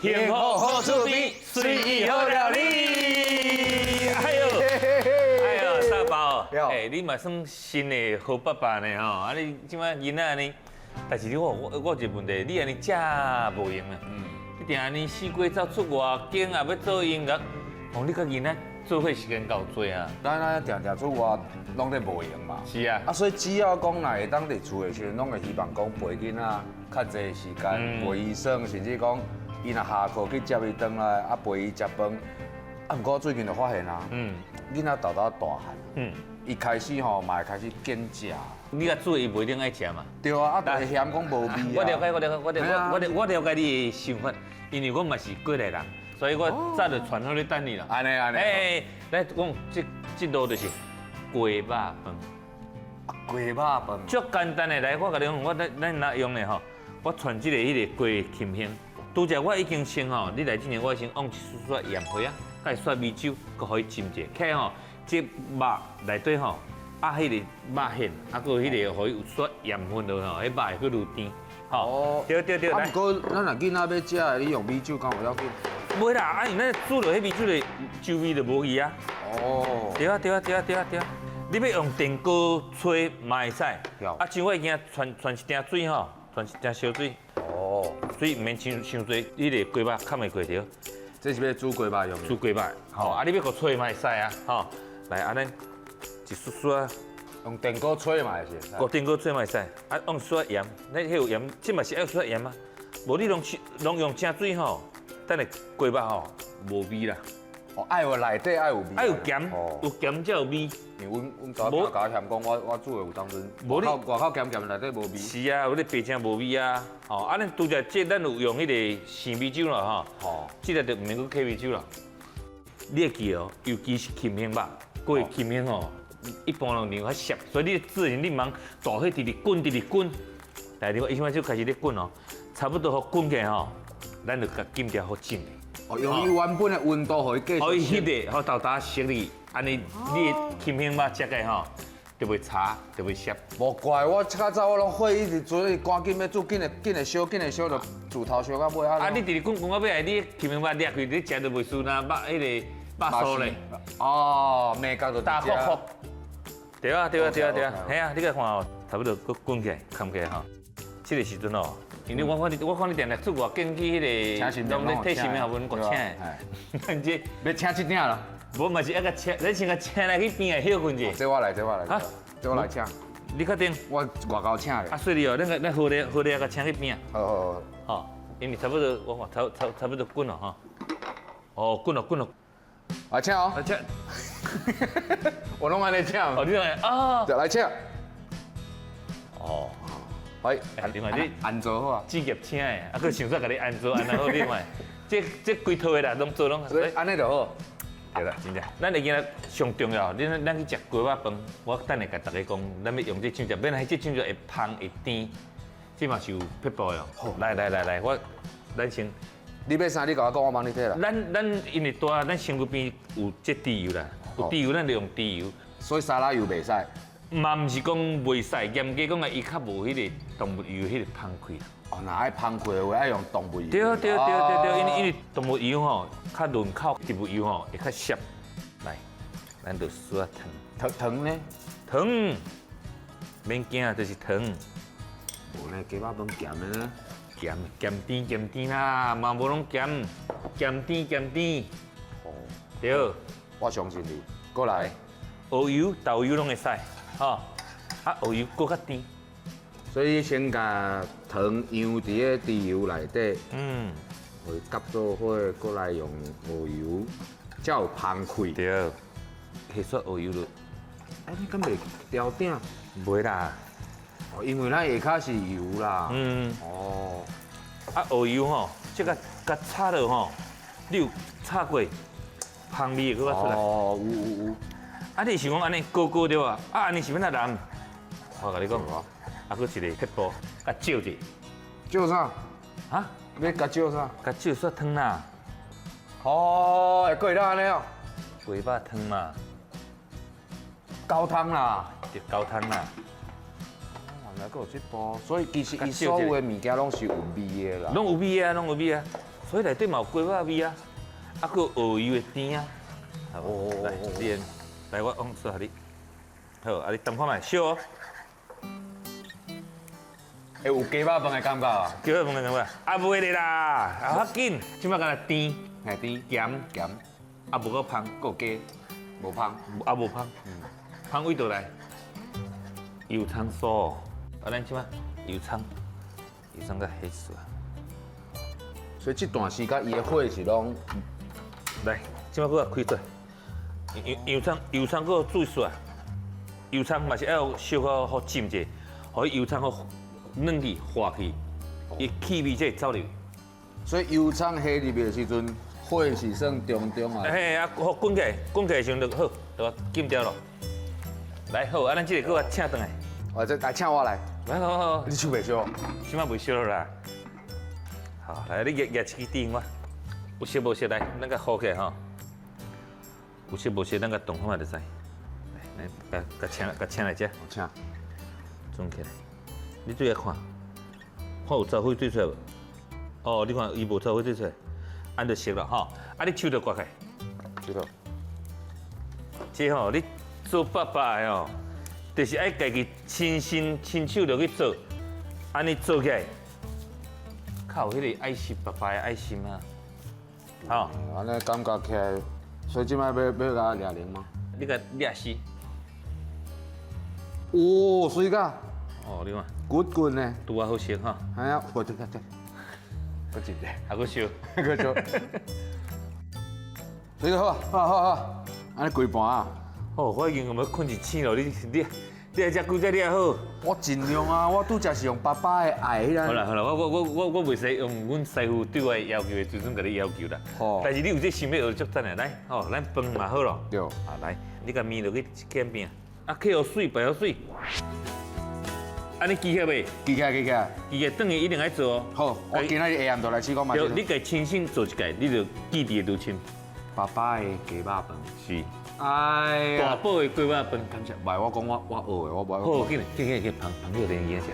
幸福好厝邊，隨意好料理。哎呦，哎呦，大寶，哎，你嘛算新的好爸爸呢吼，啊，你這擺囡仔按呢，但是你我有一個問題，你按呢遮無閒啊？你定按呢四季走出外景啊，欲做音樂，哦，你佮囡仔做伙時間夠濟啊？咱咱定定出外攏咧無閒嘛。是啊。啊，所以只要講若會當佇厝的時陣，攏會希望講陪囡仔較濟時間，陪伊耍，甚至講伊若下課去接伊轉來，啊陪伊食飯。啊，毋過我最近就發現啊，囡仔沓沓大漢，伊開始吼嘛會開始揀食。你共煮伊無一定愛食嘛？對啊，啊，但是嫌講無味啊。我了解，我了解，我了我我了解你的想法，因為我嘛是過來人，所以我早就傳好咧等你啦。按呢按呢。哎，來講這這道就是雞肉飯。雞肉飯。足簡單的，來，我共你講，我咱咱哪用的吼？我傳這個彼個雞禽胸，拄才我已經先吼，你來之前我先放一絲絲鹽花啊，佮雪米酒，閣予伊浸者，起吼，這肉內底吼，啊，彼個肉餡，啊，閣彼個予伊有雪鹽分落吼，彼肉會閣愈甜。吼，對對對，啊，毋過咱若囡仔欲食的，你用米酒敢有要緊？袂啦，啊，因為咱煮落彼米酒的酒味就無去啊。哦。對啊對啊對啊對啊對啊。你欲用電鍋炊嘛會使，啊，像我已經汆汆一鼎水吼，汆一鼎燒水。哦。水毋免傷傷濟，你個雞肉崁會過著。這是欲煮雞肉用的。煮雞肉，吼，啊，你欲閣炊嘛會使啊，吼。來，按呢一絲絲啊。用電鍋炊嘛會使。用電鍋炊嘛會使，啊，用小鹽，咱彼有鹽，這嘛是愛小鹽啊。無你攏攏用正水吼，等下雞肉吼無味啦。哦，愛有內底愛有味。愛有鹹，有鹹才有味。因為阮阮查某囝共我嫌講，我我煮的有當陣，無你外口鹹鹹內底無味。是啊，有咧白正無味啊。吼，啊，咱拄才這咱有用彼個生米酒啦吼。哦。這個就毋免閣加米酒啦。你會記哦，尤其是禽胸肉，過禽胸吼，一般攏量較澀，所以你自然你茫大火直直滾，直直滾。來，你看伊這擺就開始咧滾哦，差不多予滾起來吼，咱就共減掉予浸。哦，用伊原本的溫度予伊繼續。予伊翕的，予沓沓熟哩，按呢你的禽胸肉食的吼，就袂柴，就袂澀。無怪我較早我攏火一直煮，趕緊欲煮，緊會緊會燒，緊會燒就煮頭燒到尾啊。啊，你直直滾滾到尾，你禽胸肉掠開，你食就袂輸那肉彼個肉酥咧。哦，味覺就大顆顆。對啊對啊對啊對啊，嘿啊，你共看哦，差不多閣滾起來，崁起來吼。這個時陣哦，因為我看你，我看你定定出外景去彼個，攏咧替新娘阮國請的。咱這欲請這鼎啦。無嘛是愛共請，咱先共請來去邊仔歇睏者。這我來，這我來。哈，這我來請。你確定？我外口請的。啊，所以哦，咱個咱好咧好咧，共請去邊仔。好好好。吼，因為差不多，我看差差差不多滾了吼。哦，滾了滾了。來請哦。來請。我攏按呢請。哦，你攏啊。來請。哦。哎，另外你按做好啊。職業請的，啊，閣想煞共你按做按好你看，這這規套的啦，攏做攏。所以按呢就好。對啦，真正。咱會記得上重要，恁咱去食雞肉飯，我等下共大家講，咱欲用這醬汁，免來這醬汁會芳會甜，這嘛是有撇步的。好，來來來來，我咱先。你欲啥？你共我講，我幫你提啦。咱咱因為蹛咱身軀邊有這豬油啦，有豬油咱就用豬油。所以沙拉油袂使。嘛毋是講袂使，嚴格講啊，伊較無彼個動物油彼個芳氣。哦，若愛芳氣的話，愛用動物油。對對對對對，因為因為動物油吼較潤口，植物油吼會較澀。來，咱就小糖。糖糖呢？糖，免驚，就是糖。無呢，雞肉飯鹹的呢。鹹鹹甜鹹甜啦，嘛無攏鹹，鹹甜鹹甜。哦，對。我相信你。過來，蠔油、豆油攏會使。吼，啊，蠔油閣較甜，所以先共糖溶佇个豬油內底，予伊夾做伙，閣來用蠔油，才有芳氣。對，下雪蠔油落。哎，你敢袂牢鼎？袂啦。哦，因為咱下跤是油啦。哦。啊，蠔油吼，這个共炒落吼，你有炒過，香味會閣較出來。哦，有有有。啊，你是講按呢高高對吧？啊，按呢是欲按怎淋？我共你講，啊，閣一個撇步，共照者。照啥？啊？欲共照啥？共照雪湯啦。哦，會過當按呢哦。雞肉湯嘛。高湯啦。對，高湯啦。原來閣有這步，所以其實伊所有的物件攏是有味的啦。攏有味啊，攏有味啊。所以內底嘛有雞肉味啊，啊，閣有蠔油的甜啊。哦，來，你來我講說下你。好，啊你等看覓，燒哦。欸，有雞肉飯的感覺啊？雞肉飯的感覺？啊，袂咧啦，啊，較緊，這擺敢若甜，嘿甜鹹鹹，啊無夠芳，閣雞，無芳，啊無芳，芳佗佗來？油蔥酥，啊咱這擺油蔥，油蔥佮起出來。所以這段時間伊的火是攏來，這擺閣開出來，油油蔥油蔥閣煮出來，油蔥嘛是愛小可予浸者，予伊油蔥予軟去化去，伊氣味才會走入去。所以油蔥下入去的時陣，火是算中中啊。嘿，啊，予滾起來，滾起來時陣就好，就禁掉咯。來好，啊，咱這個閣來請轉來。哦，這來請我來。來好好。你手袂燒？這擺袂燒啦。好，來你夾夾一支甜我，有熟無熟來，咱共好起來吼。有熟無熟，咱共動看覓就知。來，來，共請，共請來食。請。裝起來。你注意看，看有走火水出來無？哦，你看伊無走火水出來，按就熟了吼。啊，你手就刮開。手頭。這吼，你做爸爸的吼，就是愛家己親身親手落去做，按呢做起來，較有彼個愛心，爸爸的愛心啊。吼，按呢感覺起來，所以這擺欲欲共掠零嗎？你共掠死。哦，水甲。哦，你看。滾滾的。拄仔好熟哈。哎呀，對對對，閣一個，還閣燒，閣燒。水好，好好好，按呢規盤啊。哦，我已經欲睏一醒咯，你你你來食久才掠好。我盡量啊，我拄則是用爸爸的愛彼個。好啦好啦，我我我我我袂使用阮師傅對我的要求的水準共你要求啦。好。但是你有這心欲學足讚的，來，吼，咱飯嘛好咯。對。啊來，你共麵落去間邊，啊，揢予水，擺予水。按呢記起來未？記起來，記起來。記起來，轉去一定愛做哦。好，我今仔日下暗就來試看覓。對，你家親身做一擺，你就記佇會愈深。爸爸的雞肉飯。是。哎呀。大寶的雞肉飯。感謝，袂我講我我學的，我無愛。好，緊來，緊緊緊，捧捧起來，連食。